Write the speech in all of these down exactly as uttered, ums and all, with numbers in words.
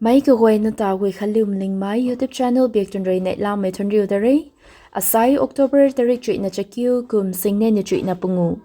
Meic kaguayna ta Guikhanliu Malingmei YouTube channel biak tun rui neihlamei thuanriu da re. Asai October tarik chuihna chakiu kum singnei na chuihna pungu.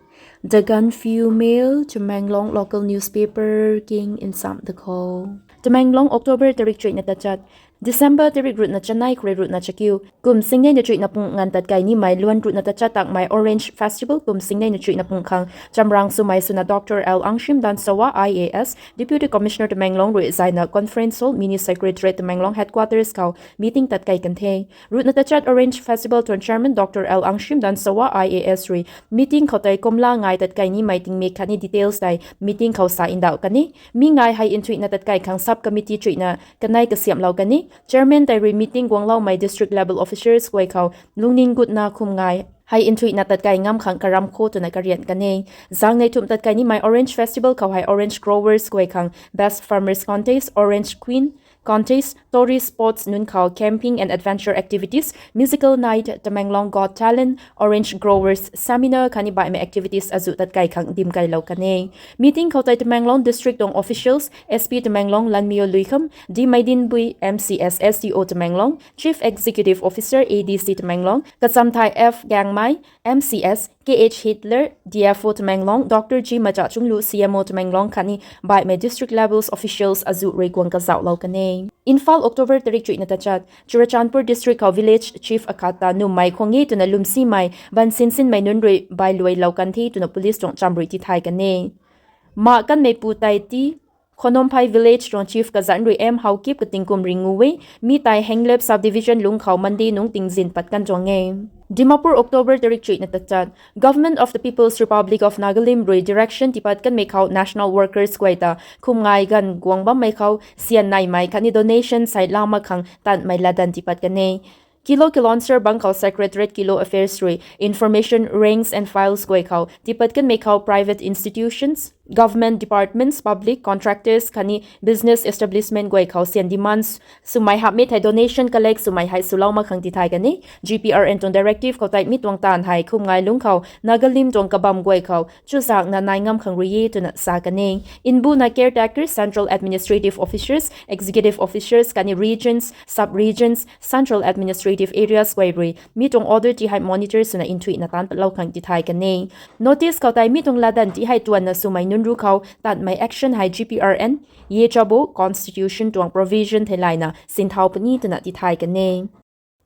The Gaanphiu Mail, Tamenglong local newspaper king nsam da khou. Tamenglong, October tarik chuihna tachat, December tarik ruhna chanei khou rui ruhna chakiu kum singnei na chuihna pung nganv tatkai nimei luan ruhna tachat takmei Orange Festival kum singnei na chuihna pung khang chamrang swmei swna Doctor L Angshim Dangshawa I A S, Deputy Commissioner Tamenglong rui zayna Conference Hall, Mini Secretariat, Tamenglong Headquarters khou meeting tatkai kan the. Ruhna tachat Orange Festival tuang Chairman Doctor L Angshim Dangshawa I A S rui meeting khou tei kumla ngai tatkai nimei tingmik khatni details tei meeting khou sa ndauh kan e. Mi ngai hei nthuihna tatkai khang sub committee chuihna kanei kasiamhlou kan e. Chairman tei rui meeting guangloumei district level officers guay khou lungning gutna kum ngai hei nthuihna tatkai ngam khang karam kho twna karian kan e. Zaeng nei thumh tatkai nimei Orange Festival khou hei orange growers guay khang Best Farmers Contest, Orange Queen Contest, Tourist Spots nunc khou Camping and Adventure Activities, Musical Night, Tamenglong Got Talent, Orange Growers Seminar khatni baihmei activities azuh tatkai khang dimkailou kan e. Meeting khou tei Tamenglong District tuang officials, S P Tamenglong Lanmyo Luikham, D Meidinbui, M C S, S D O Tamenglong, Chief Executive Officer, A D C Tamenglong, Kachamthai F Gangmei, M C S, K H Hitler, D F O Tamenglong, Doctor G Machachunglu, C M O Tamenglong khatni baihmei district levels officials azuh rui guang kazauhlou kan e. Imphal, October tarik chuihna tachat, Churachandpur District khou Village Chief akhat ta nummei khwang e twna lwmsimei ban sinsinmei nunc rui bailuailou kan the twna police tuang cham rui tithay kan e. Mak kanmeipu tei ti Khonomphai Village tuang Chief kazanc rui M Haokip kating kum ringu e, mi tei Henglep Subdivision lungc khou Monday nungc tingzin pat kan tuang e. Dimapur, October tarik chuihna tachat, Government of the People's Republic of Nagalim rui direction tipat kanmei khou national workers guay ta kum ngai ganv guang bammei khou sian naimei khatni donation sei lama khang tanmei latdanv tipat kan e. Kilo Kilonser bang khou Secretariat Kilo Affairs rui information ranks and files guay khou tipat kanmei khou private institutions, government departments, public contractors khatni business establishment guay khou sian demands swmei hamhmei thei donation collect swmei hei swlou mak khang tithay kan e. G P R N tuang directive khou tei mi tuang taanv hei kum ngai lungc khou Nagalim tuang kabam guay khou chuzakna nai ngam khang rui e twna sa kan e. Mbuna caretakers, central administrative officers, executive officers khatni regions, sub-regions, central administrative areas guay rui mi tuang order ti hei monitor swna nthuihna taanc patlou khang tithay kan e. Notice khou tei mi tuang latdanv ti hei tuanna swmei nunc ru khou tanmei action hei G P R N, Ye Chabo Constitution tuang provision theilayna sinthau puni twna tithay kan e.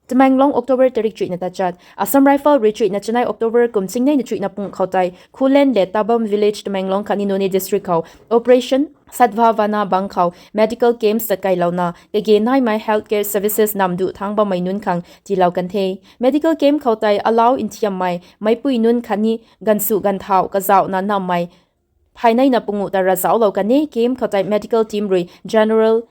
Tamenglong, October tarik chuihna tachat, Assam Rifle rui chuihna chanei October kum singnei na chuihna pung khou tei Khullen le Tabam Village, Tamenglong khatni Noney District khou Operation Sadbhavana bang khou medical camps tatkailouna kage naimei healthcare services namduh thangc bammei nunc khang tiilou kan the. Medical camp khou tei alau nthiammei meicpui nunc khatni ganvsu ganvthau kazauhna nammei phayneina pungu ta ravzauclou kan e. Camp khou tei medical team rui general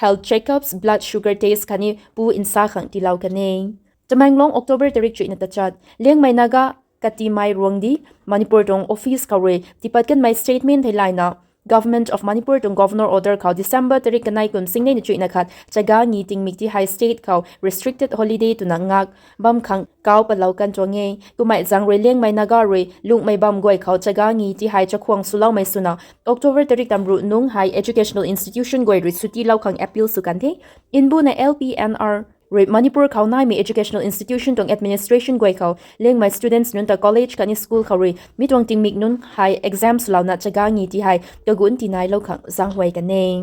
health checkups, blood sugar test khatni pu nsa khang tiilou kan e. Tamenglong, October tarik chuihna tachat, Liangmei Naga Katimei Ruangdi, Manipur tuang office khou rui tipat kanmei statement theilayna Government of Manipur tuang Governor Order khou December tarik kanei kum singnei na chuihna khat Chaga Ngi tingmik ti hei state khou restricted holiday twna ngak bam khang kau patlou kan tuang e. Kummei zaeng rui Liangmei Naga rui lungmei bam guay khou Chaga Ngi ti hei chakhwang swloumei swna October tarik tamruh nungc hei educational institution guay rui chutilou khang appeal sw kan the. Mbuna L P N R rui Manipur khou naimei educational institution tuang administration guay khou Liangmei students nunc ta college khatni school khou rui mi tuang tingmik nunc hei exam swlouna Chaga Ngi ti hei kagunc tinailou khang zaenghuay kan e.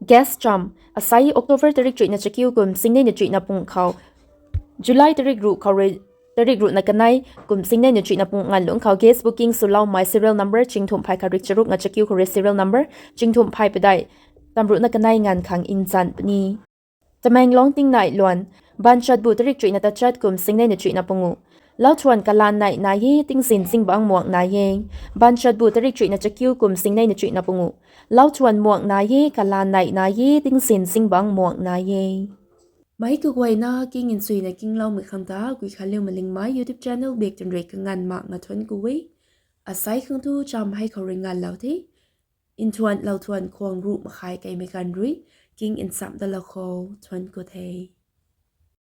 Guest cham, asai October tarik chuihna chakiu kum singnei na chuihna pung khou July tarik ruh khou rui tarik ruhna kanei kum singnei na chuihna pung nganv lungc khou guest booking swloumei serial number chingthumh phay khat rik charuk na chakiu khou rui serial number chingthumh phay padeih tamruhna kanei nganv khang nchan puni. Tamenglong tingnai luan, Banchatbu tarik chuihna tachat kum singnei na chuihna pungu. Lauthuan kalan nei nai e, tingzin zingbangc muang nai e. Banchatbu tarik chuihna chakiu kum singnei na chuihna pungu. Lauthuan muang nai e, kalan nei nai e, tingzin zingbangc muang nai e. Meic kaguayna king nchuina kingloumei khang ta Guikhanliu Malingmei YouTube channel biak tun rui kanganv makna thuanc ku e. Asai khang thu cham hei khou rui nganvlou the. Nthuan lauthuan khwang ruh makhai keimei ganv rui king nchamh dalou khou thuanc ku the.